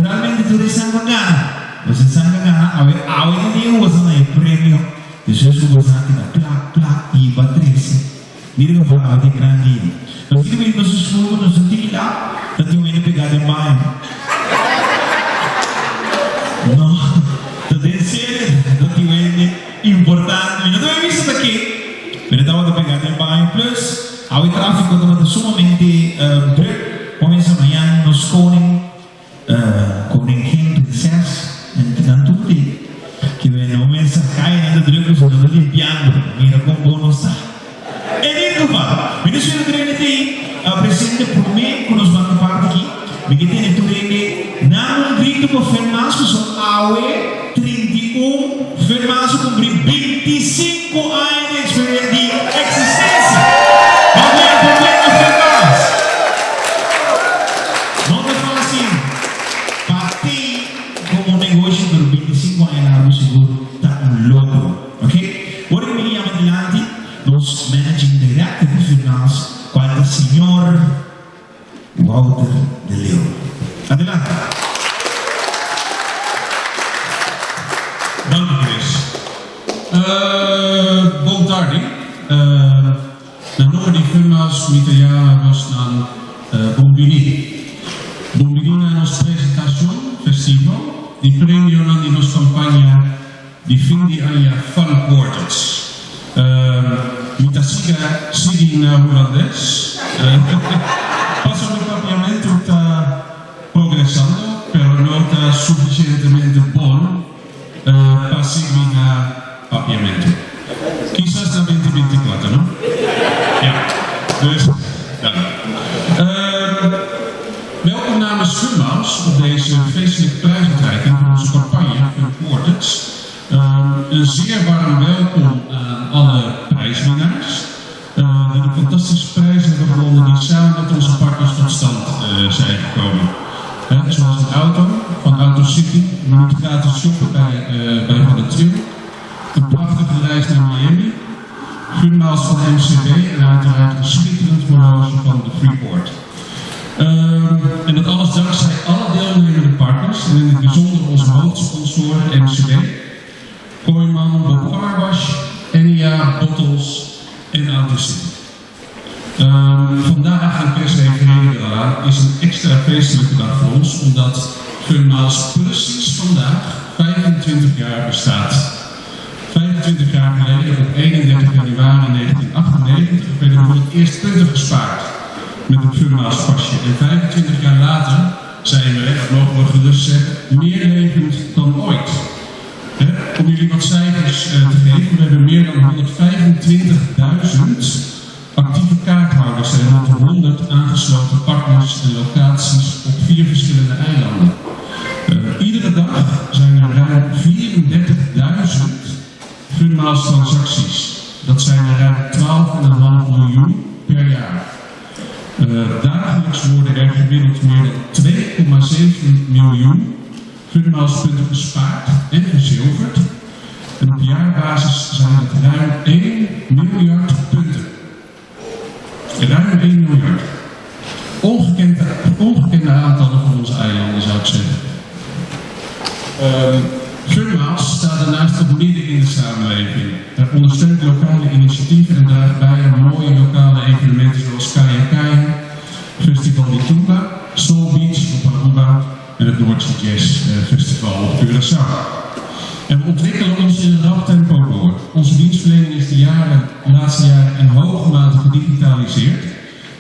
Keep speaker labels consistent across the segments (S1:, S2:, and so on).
S1: Naturalmente tur esnan ku a gana, boso esnan ku a gana awe, awe di dia ku boso a haña e premio, despues ku boso a keda plak plak hiba trese. Mira ku awe ta e gran dia. Nos tin ku bini nos school ku nos no tin kilá, ta tin un hende pegá den baño. No, ta den serio, ta tin un hende importante. Mi no ta bay bisa ta ken, pero e tabata pegá den baño. Plus, awe tráfiko tabata sumamente druk. Kuminsá mañana nos koning. Koningin, prinses, entre nan tur di ki wen no mester kai nan ta druk pasobra nan ta limpiando. Mira kon bon nos ta. E di ruman, mi ta spera tur hende t'ei presente promé ku nos ban parti aki. Mi ke tene tur hende nan un grito pa Fermas pasobra awe 31 Fermas a kumpli 25 aña di eksperie di eksistensia. Pabien, pabien na Fermas! No ta fácil pa tin como negoshi pero 25 aña largo sigur ta un logro. Ok, ora cu mi yama dilanti nos managing director di Firnas cual ta señor Wouter de Leeuw. Adelante.
S2: Danki Chris. Bon tardi. Na nomber di Firmas mi ta yama bosnan bon bini. Bon bini na nos presentacion festivo di premionan di nos campaña di fin di aña Fun Quarters. Mi ta siga sigui na Hulandes pasobra mi papiamentu ta progresando pero no ta suficientemente bon pa sigui na papiamentu. Kisas na 2024, no? Ja. Dus, dank. Welkom namens Funmiles op deze feestelijke prijsuitreiking van onze campagne Fun Quartets. Een zeer warm welkom aan alle prijswinnaars die de fantastische prijzen hebben gewonnen die samen met onze partners tot stand zijn gekomen. Zoals een auto van Auto City, een minuut gratis shoppen bij, bij Van der Twil, een prachtige reis naar Miami, Funmiles van MCB en uiteraard een schitterend horloge van de Freeport. En dat alles dankzij alle deelnemende partners en in het bijzonder onze hoofdsponsoren MCB, Kooiman, Bob Carwash, Enia, Bottles en Autocity. Vandaag, en per se refereerde er al aan, is een extra feestelijke dag voor ons, omdat Funmiles precies vandaag 25 jaar bestaat. 25 jaar geleden, op 31 januari 1998, werden voor het eerst punten gespaard met een Funmiles pasje. En 25 jaar later zijn we, dat mogen we gerust zeggen, meer levend dan ooit. Om jullie wat cijfers te geven, we hebben meer dan 125.000 actieve kaarthouders en rond de 100 aangesloten partners en locaties op 4 verschillende eilanden. Iedere dag zijn er ruim 34.000 Funmiles transacties. Dat zijn er ruim 12,5 miljoen per jaar. Dagelijks worden er gemiddeld meer dan 2,7 miljoen Funmiles punten gespaard en verzilverd. En op jaarbasis zijn dat ruim 1 miljard punten. Ruim 1 miljard. Ongekende, ongekende aantallen voor onze eilanden, zou ik zeggen. Funmiles staat daarnaast ook midden in de samenleving. Het ondersteunt lokale initiatieven en draagt bij aan mooie lokale evenementen zoals Kaya Kaya, Festival di Tumba, Soul Beach op Aruba en het Noordse Jazz Festival op Curaçao. En we ontwikkelen ons in een rap tempo door. Onze dienstverlening is de laatste jaren in hoge mate gedigitaliseerd.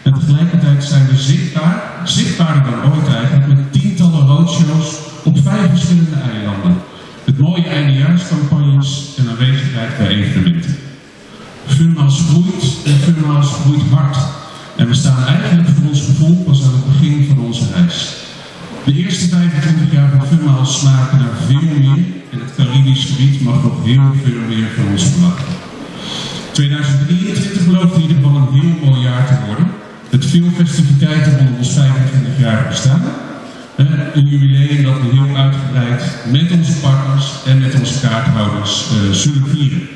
S2: En tegelijkertijd zijn we zichtbaar, zichtbaarder dan ooit eigenlijk, met tientallen roadshows op 5 verschillende eilanden. Met mooie eindejaarscampagnes en aanwezigheid bij evenementen. Funmiles groeit en Funmiles groeit hard. En we staan eigenlijk voor ons gevoel pas aan het begin van onze reis. De eerste 25 jaar van Funmiles smaken naar veel meer en het Caribisch gebied mag nog heel veel meer van ons verwachten. 2023 belooft in ieder geval een heel mooi jaar te worden. Met veel festiviteiten rondom ons 25-jarig bestaan. Een jubileum dat we heel uitgebreid met onze partners en met onze kaarthouders zullen vieren.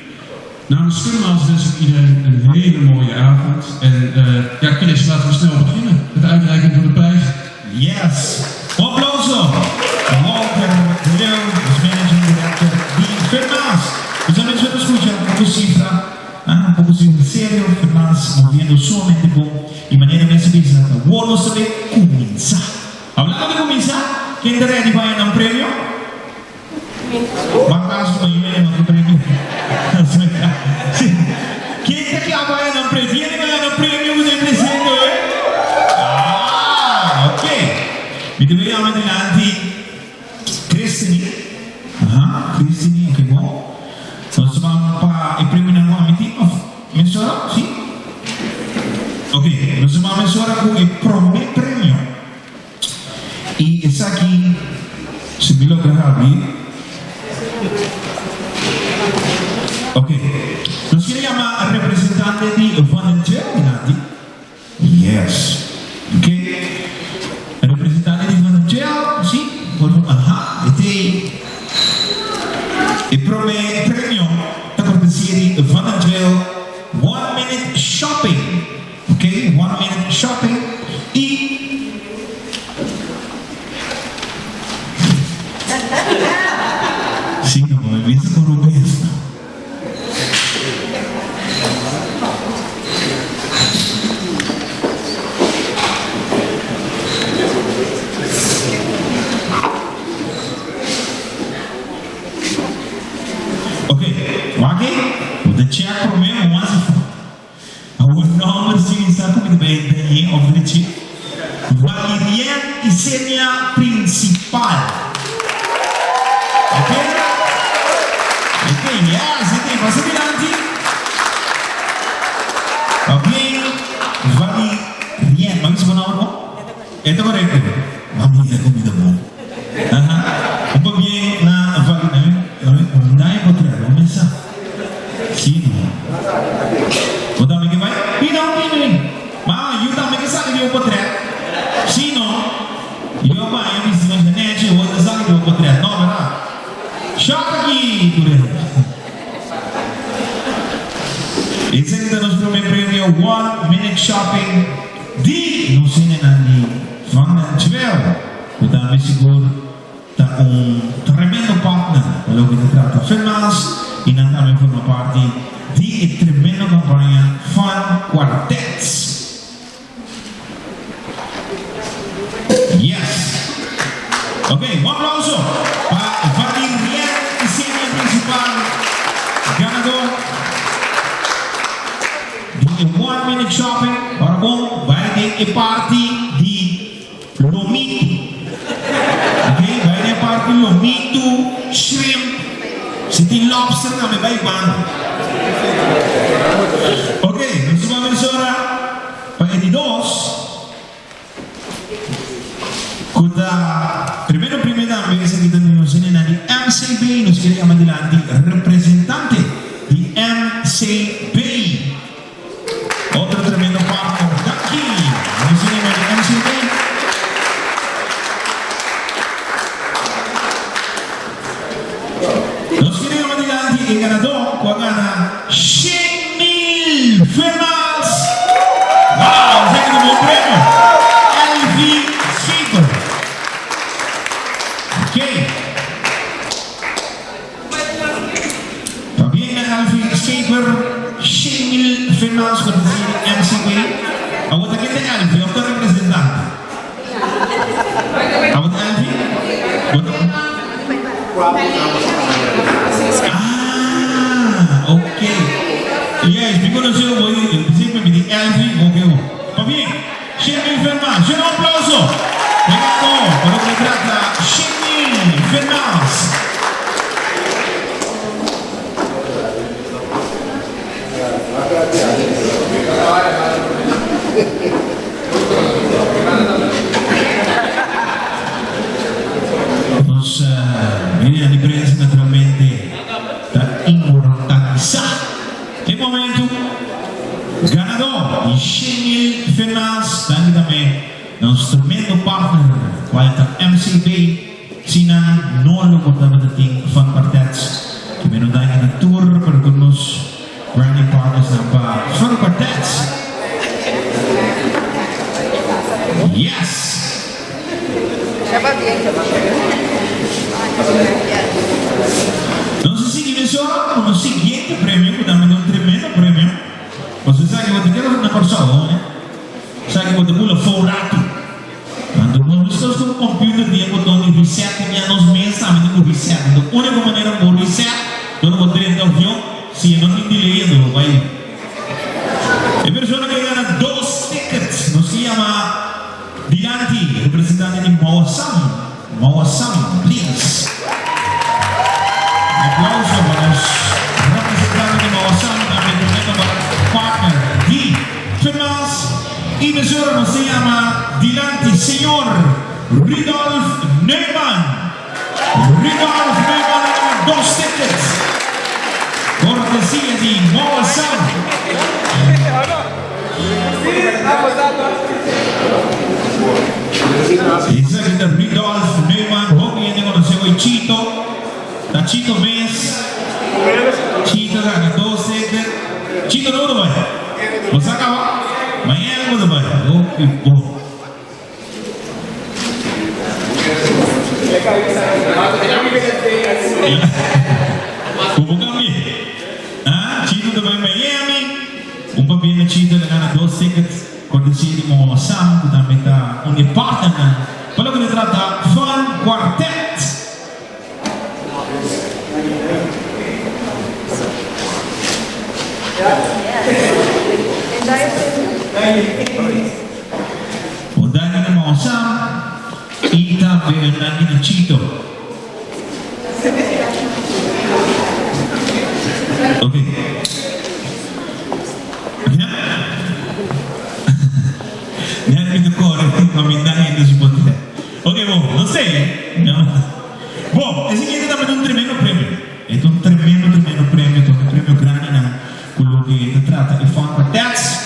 S2: Namens Funmiles wens ik iedereen een hele mooie avond. En ja, Chris, laten we snel beginnen met de uitreiking van de prijs.
S1: Yes! Un aplauso! Abreu, nos managing director di Fernas. Nos a menshoná scucha un poco cifra, ah, un poco cifra serio, Fernas moviendo sumamente bon y manera mi a bisa ta awor nos ta bay cuminsa. Hablando di cuminsa, ken ta ready pa haya nan premio? Ban caso pa yu hende no tin premio. Si, ken ta kia pa haya nan premio? Ken ta haya nan premio cu ta e presente hoy? Ah, ok. Mi ta bay yama dilanti Christiny. Aha, Christiny, ok bon. Nos ta ban pa e premionan cu ami tin of mesora? Si? Ok, nos ta ban mesora cu e prome premio. Y esaki, si mi logra habri. Ok, nos kier yama representante di Van den Tweel dilanti. Yes. Ok. Representante di Van den Tweel, si, por favor. Aha, e t'ey. E prome premio ta cortesia di Van den Tweel One Minute Shopping. Ok, One Minute Shopping y. Si, no, mi bisa con Rubens. Ok, wak ei, bo ta check promé bo mas afó. Awor nomber si mi sa ku mi ta bai dañ'é òf drech'é. Valirien Isenia Principal. Ok? Ok, yes, e tin. Pasa dilanti. Pabien Valirien. M'a bisa bo nomber bon? E ta korekto. Valirien e kumida bon. Aha. Un pabien na Valirien. Nae potrèt, bo mesa. Si no. Bo tambe ke bai? Bini no, bini, bini. Ma yu tambe ke sali di un potret. Si no. Yu a baña bisti masha nechi, awor ta sali di un potret. No, berdad? Shòk aki, tur hende. Esaki ta nos prome premio One Minute Shopping di nos hendenan di Van den Tweel, ku tambe sigur. Ta un tremendo partner pa loke ta trata Fenmas y nan tambe forma parti di e tremendo campaña Fun Quartets. Yes! Ok, un aplauso pa Valirien Isenia principal ganador di e One Minute Shopping. Ora bon, bai den e parti di. Lomitu. Ok, bai den parti lomitu, shrimp, si tin lobster tambe bai banda. Ok, nos ta mesora pa e di dos, ku ta tremendo premio tambe, esaki ta di nos hendenan di MCB, nos kere yama dilanti representante di MCB. Otro tremendo partner. Danki! Nos tin e di MCB. Nos kere yama dilanti e ganador ku a gana 100,000 firmas. Wow! Esaki ta un bon premio. LV Schaefer. Oké. Pabien na Alvin Scheper, 100,000 firmas ku ta sigui di MCB. Awor ta ken ta Alvin of ta representante? Awor ta Alvin? Bo ta. Ah, ok. Yes, mi konosé bo, semper mi di Alvin, ok bo. Pabien, 100,000 firmas. Duna un aplauso. Pegado pa loke ta trata 100,000 firmas. Nos media di prensa naturalmente ta inmortalisá e momento. Ganador di 100,000 firmas, danki tambe na nos tremendo partner cual ta MCB. Si nan no lo por tabata tin Fun Quartets, ke meno danki na tur pero tur nos branding partners nan pa Fun Quartets. Yes! Nos a sigui mesora ku nos siguiente premio ku tambe ta un tremendo premio. Pasobra esaki bo ta keda na Kòrsou ho ne. Esaki bo ta bula fou ratu. Anto nos mester ku un computer tin e boton di reset ku ya nos mes tambe tin ku reset. Anto úniko manera ku bo reset dor bo drenta avion si e no tin delay anto bo bai. E persona ku a gana dos tickets nos ke yama dilanti representante di Mawasam. Mawasam please. Un aplauso pa nos representante di Mawasam tambe tremendo partner di Femaals y mesora nos ta yama dilanti señor Rudolf Neumann. Rudolf Neumann a gana dos tickets cortesia di Mawasam. Esaki ta Rudolf Neumann, hopi hende konosé koe Chito. Ta Chito mes. Chito a gana dos ticket. Chito no ta bai? Bo sa kaba? Mañana bo ta bai. Hopi bon. Ku bo kambia? Ah, Chito ta bai Miami. Un pabia na Chito el a gana dos tickets cortesia di Moa Sam cu tambe ta un di e partnernan pa loke ta trata Fun Quartet. Un danki na Moa Sam y tambe un danki na Chito. Ok. Net mi ta kore pa mi na hende su poder. Ok, bon, no sei. No. Bon, e siguiente tambe ta un tremendo premio. E ta un tremendo, tremendo premio, ta un premio grandi nan ku loke ta trata e Fun Quartets.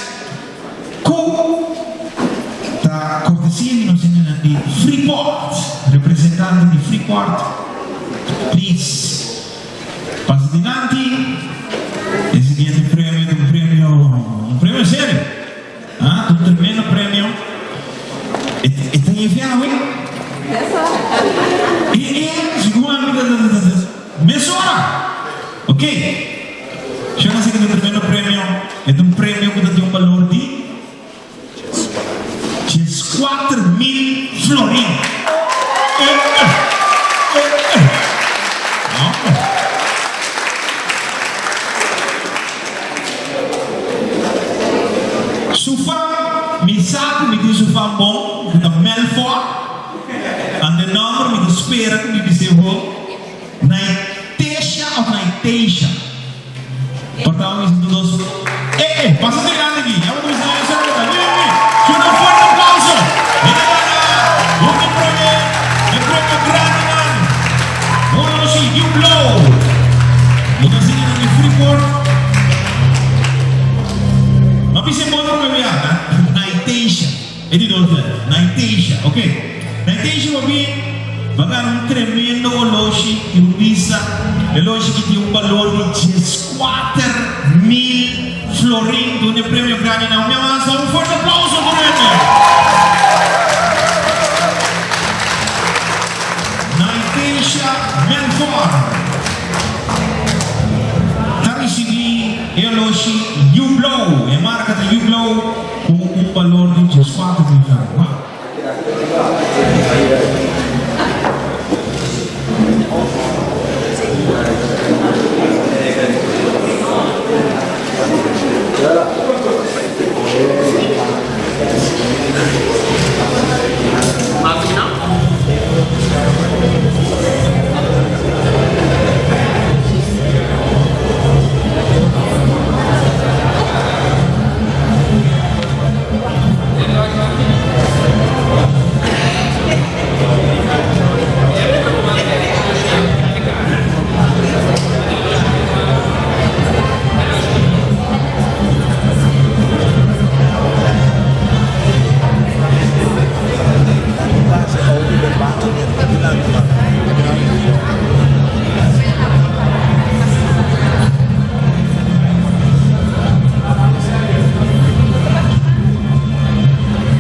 S1: Ku ta kortesia di nos hendenan di Freeport, representante di Freeport, please pasa dilanti. E siguiente premio ta un premio, un premio serio, ah, ta un tremendo premio. E e ta yefia awe? E e sigur ami ta ta ta mesora. Ok. Shon a sigi ta un tremendo premio. E ta un premio ku ta tin un balor di 14000 florin. Eh eh eh eh. Hombre. Su fam, mi sa ku mi tin su fam bon, ku ta Melfort. Ante nomber mi ta spera ku mi bis'é ho. Naitesha of Naitesha? Por ta un bisa tur dos. Eh eh, pasa dilanti aki. Ya bo ta bisa nan esei ora. Mira mi. Duna un fuerte aplauso. El a gana un di premio, e premio grandi nan. Hola nos sigui un blow. Bo ta sigui nan di Freeport. Ma bisa e bon nomber bia, Naitesha. E di dos letter, Naitesha, ok. Naitesha bo bin ba gana un tremendo oloshi di un bisa, e oloshi ki tin un balor di 14000 florin, duna e premio grandi na un mi avansa un fuerte aplauso por hende. Naitesha Melfor ta ricibi e oloshi Hublot, e marca ta Hublot. Ku un balor di 14000 florin. Wow!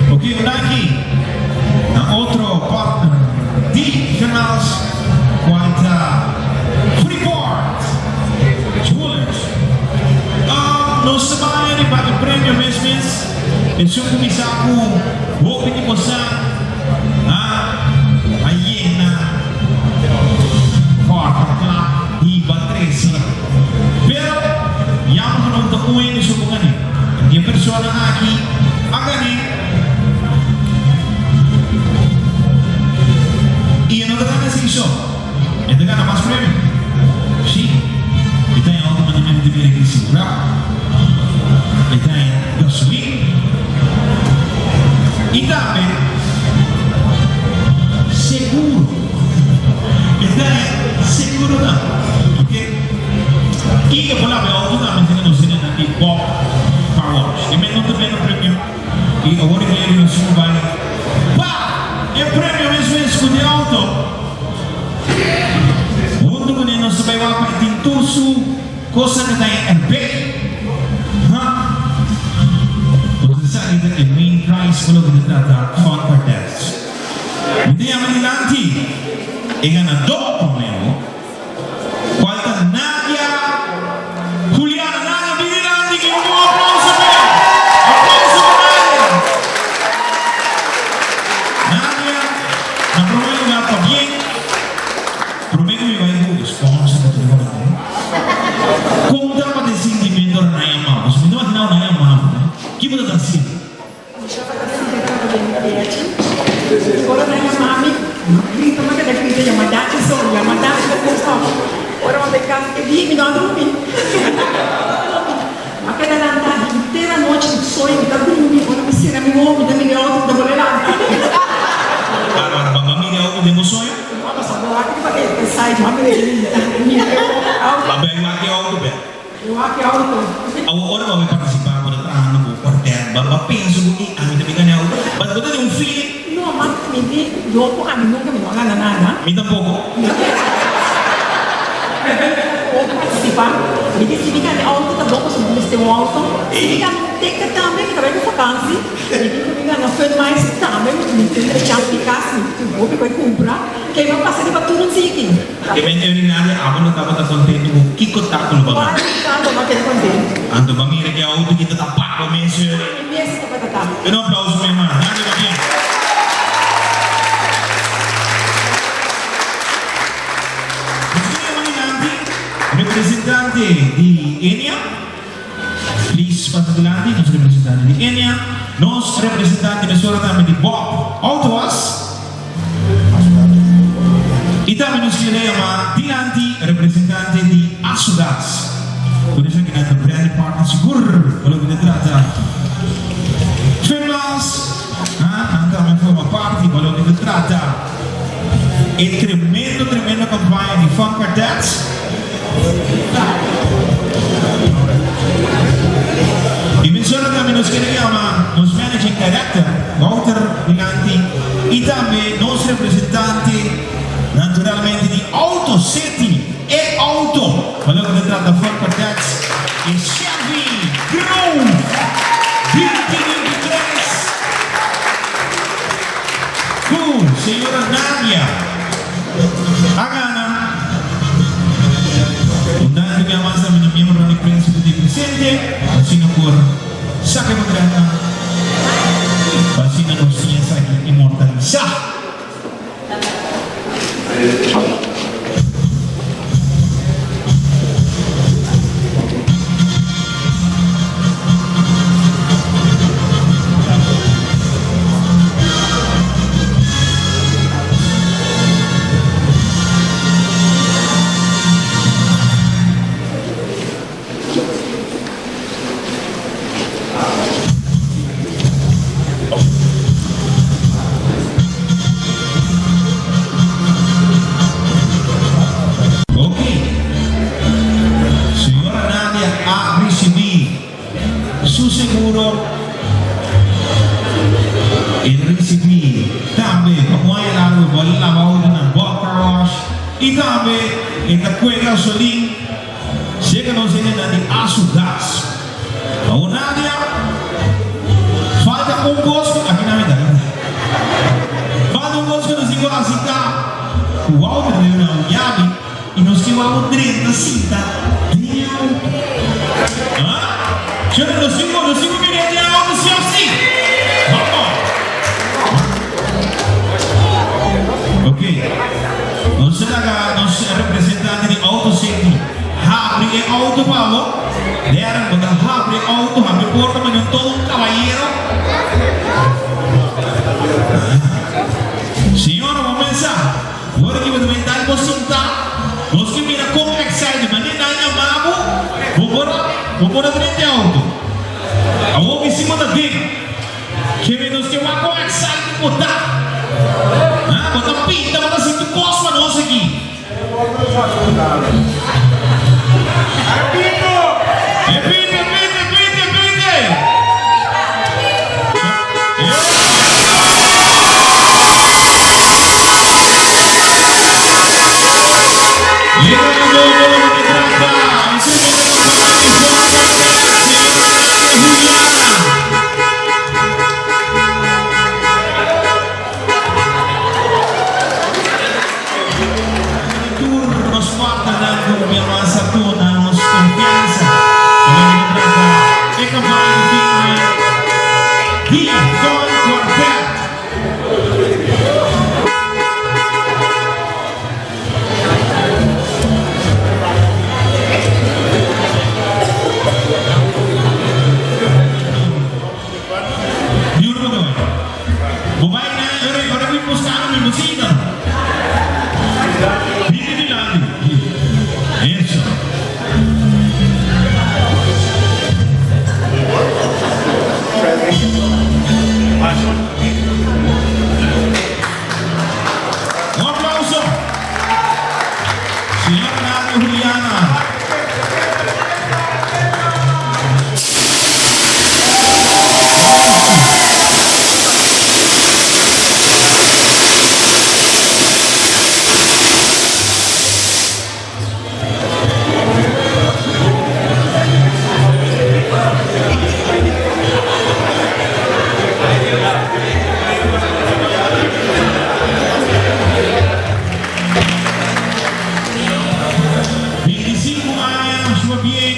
S1: Ok, un danki na otro partner di Gemels. Cual ta Freeport Jewelers. Ah, nos ta bay riba e premio mes mes. Esun cuminsa cu hopi di bosa a a yena corta cla hiba trece. Pero yama cu no ta un hende so cu gane. E persona aki a gane. I e no ta gana esei so, e ta gana mas premio. Sí, e ta haña automaticamente bira ki sigurá, e ta haña gasolin i tambe seguro. E ta haña seguro tambe, ok? I e por laba e auto tambe si nos tene nan di Bob Car Wash. E men no ta bende premio. I awor e hende lo subi bai pa e premio mes mes ku di auto. Huntu kuné nos ta bai wak pa e tin tur su kosnan ku ta en erbei. Ha! Nos ta sa ki ta e main prize pa loke ta trata Fun Quartet. Mi ta yama dilanti e ganadó promé awor. Cual ta Nadia Juliana. Nadia bin dilanti give un aplauso p'e. Aplauso pa Nadia. Nadia, na prome lugar pabien. Prome cu mi bay cu sponsor cu tur cos aki. Con tabata e sintimento ora nan yama bo? Pasobra mi ta imagina ora nan yama bo, ki bo ta ta haciendo?
S3: Mi tabata sinta tabata den mi pechi. Ora nan yama mi, mi grita, mi a keda grita, yama Dachi so, yama Dachi pa por stop. Ora mi a bai kas e dia mi no a drumi. Mi a keda lanta henter anochi, mi soña, mi ta drumi, ora mi sera mi wowo, mi ta mira e auto, mi ta bolbe lanta.
S1: Barbara, bo a mira e auto den bo soño?
S3: No, pasobra bo wak riba e site, mi a mira e mira e auto.
S1: Bo a bai wak e auto bek?
S3: Mi wak e auto.
S1: Awor ora bo a bai partisipá bo ta trahando ku kwartèt, bo a pensa ku ey ami ta bin gana auto? But bo ta den un feeling?
S3: No, ma mi di yo ku ami nunka mi no a gana nada.
S1: Mi tampoko.
S3: Mi di ku partisipá, mi di si mi gana e auto ta bon pasobra mi mester un auto. Si mi gana un ticket tambe mi ta bai ku fakansi. Mi di ku mi gana fun miles tambe mi tin chans di kas mi tin hopi ku a kumpra. Ke mi a pasa riba tur un tiki.
S1: E men urinaria abo lo tabata contento cu kico ta cu lo ba gana. Anto ba mira ki auto ki ta tapa bo mes uri. Un aplauso mi hermana. Danki pabia. Nos tin e dilanti representante di Enia. Please pasa dilanti nos representante di Enia. Nos representante mesora tambe di Bob Auto Was. I tambe nos kere yama dilanti representante di Asugas. Por esakinan ta brand partner sigur pa loke ta trata Finlas. Nan tambe forma parti pa loke ta trata e tremendo tremendo campaña di Fun Quartet. I mensona tambe nos kere yama nos managing director Wouter dilanti i tambe nos representante naturalmente di Auto City, e auto pa loke ta trata Ford Quartet e Chevy Grove 2023 ku señora Nadia a gana. Un danki bia mas tambe na miembronan di prensa ku ta presente pa asina por saka e potretnan pa asina nos tin esaki inmortalisá. Ok. Señora Nadia a ricibi su seguro. El ricibi tambe pa un aña largo e bo laba auto na Bob Car Wash y tambe e ta cue gasolin. Seka nos hendenan di asu gas. Awor Nadia, falta un kos ku aki na mi ta. Falta un kos ku nos tin ku hasi ta. Ku wou mi ta duna un yabi i nos ke wou drenta sinta den auto. Ah? Shona, nos tin ku nos tin ku bini den auto si of si? Vamos! Ok. Nos ta laga nos representante di Auto City habri e auto pa bo. Darren, bo ta habri e auto, habri porta pa ñon todo un cabayero. Señora, bo pensa, ora ki bo ta bai dal bo sinta, nos ke mira kon excited, manera nan yama bo, bo por a, bo por a drenta e auto. Awor mi si bo ta den. Kere nos ke wak kon excited bo ta. Ha, bo ta pinta, bo ta sinti kos pa nos aki. E pinte, pinte, pinte, pinte! Tur nos partnernan ku mi a masa duna nos konfiansa pa loke ta trata e kampaña di firma di Fun Quartet. Di unda bo ta bai? Bo bai na ora ora mi buscando mi bocina. Bini dilanti. Eso. Un aplauso. Señor Nadia Juliana. 25 aña sua bien,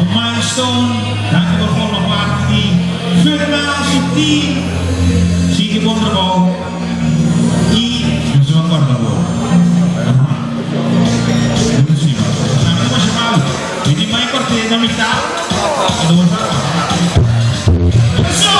S1: un milestone, danki pa forma parti di Firma su team. Sigui bon trabou y nos ta corda bo. Ami ta masha malu. Mi tin mai corte na mitad. Ando bo sa. Eso!